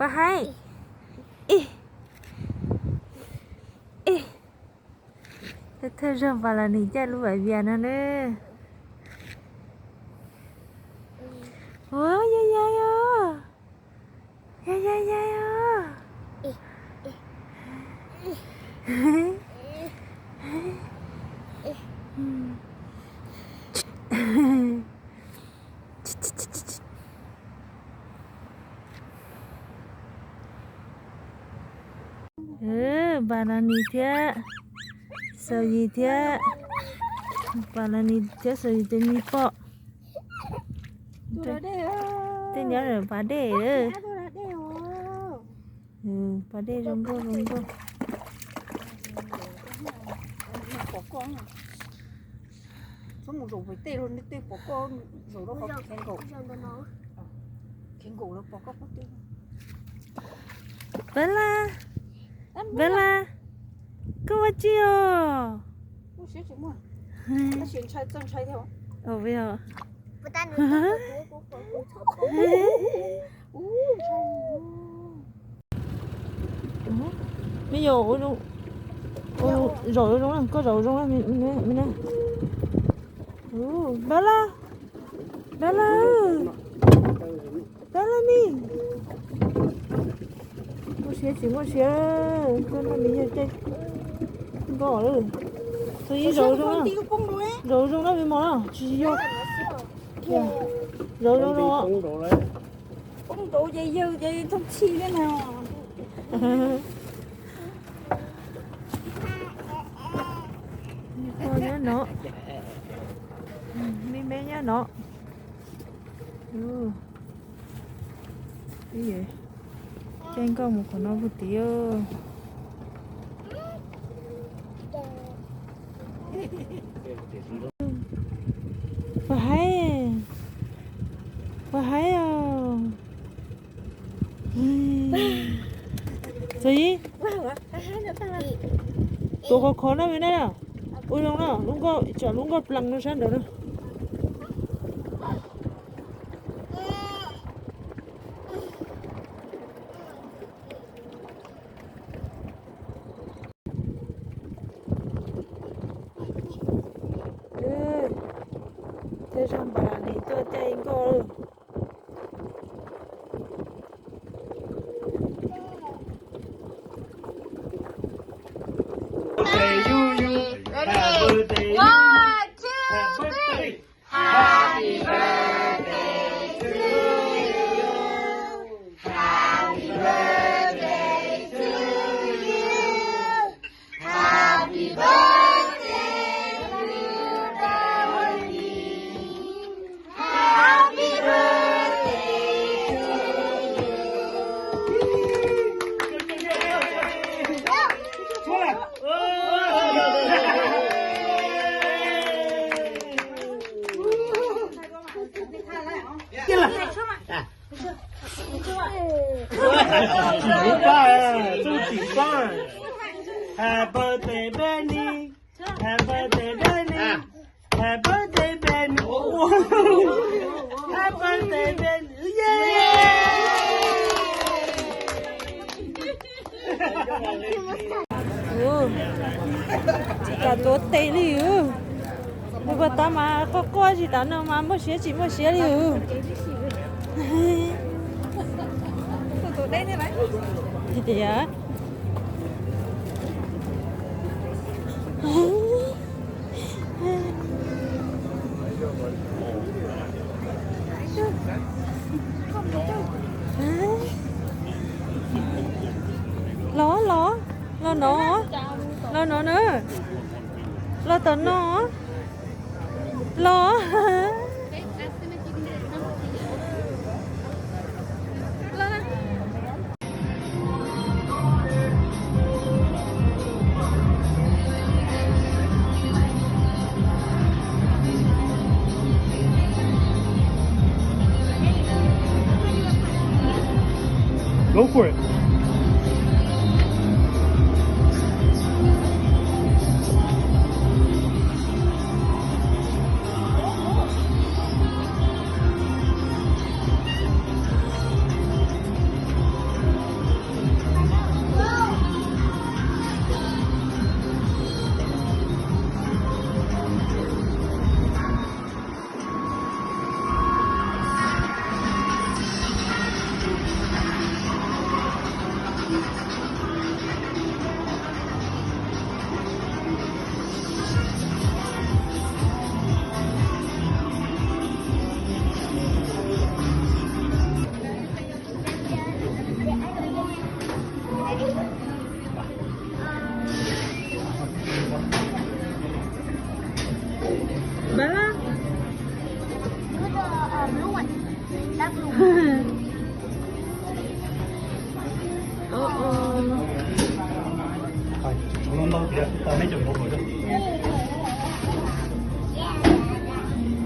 Pab haib. Ib, ib, thawj zaug Pas Las Nis caij lub vaiv vias no na. Ua, yog yog yog. Yog yog yog yog. Pas Las Nis thiab Xaus Yis thiab, Pas Las Nis thiab Xaus Yis tes me pom. Tej nyob pas dej. Pas dej zoo nkauj zoo nkauj. Bella, Bella, koj ua tsi os? Me nyuam, zaum zoo, koj zaum zoo na. Bella, Bella, Bella me. Muaj siab tsis muaj siab, koj noj me yawg caij nkoj lawm. Tus ib zaum zoo, zaum zoo na me mos na, tsis yog. Zaum zoo no. Poob nrauv ces yawg ces thooj txhij thiab na. Nyob no, me me nyob no. Caij nkoj mus qhov no puag tid. Pog haib, pog haib os. Xaus Yis, tus qhov khov no me na, ua zoo na, lub nkoj, tsam lub nkoj plaws no sab nraud na. Tej zaum Pas Las Nis tuaj caij nkoj. One, two, three. Happy birthday, Benny. Happy birthday, Benny. Happy birthday, Benny. Happy birthday, Benny. Yeah. Tsis kam tuav tes li. Nws puas tab mas quaj quaj tsis tas no mas muaj siab tsis muaj siab li. Tias los los los no, los no na, los tom no, los. Go for it. Bella. Ntau ntau tias tau neb cov npau suav.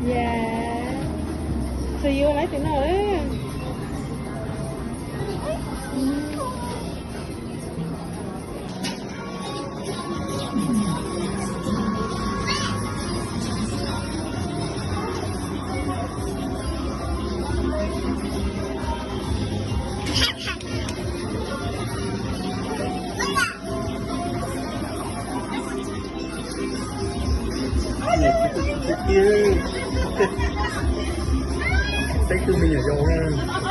Yeah. So you like it now, eh? Xeeb tug me nyuam yaus na.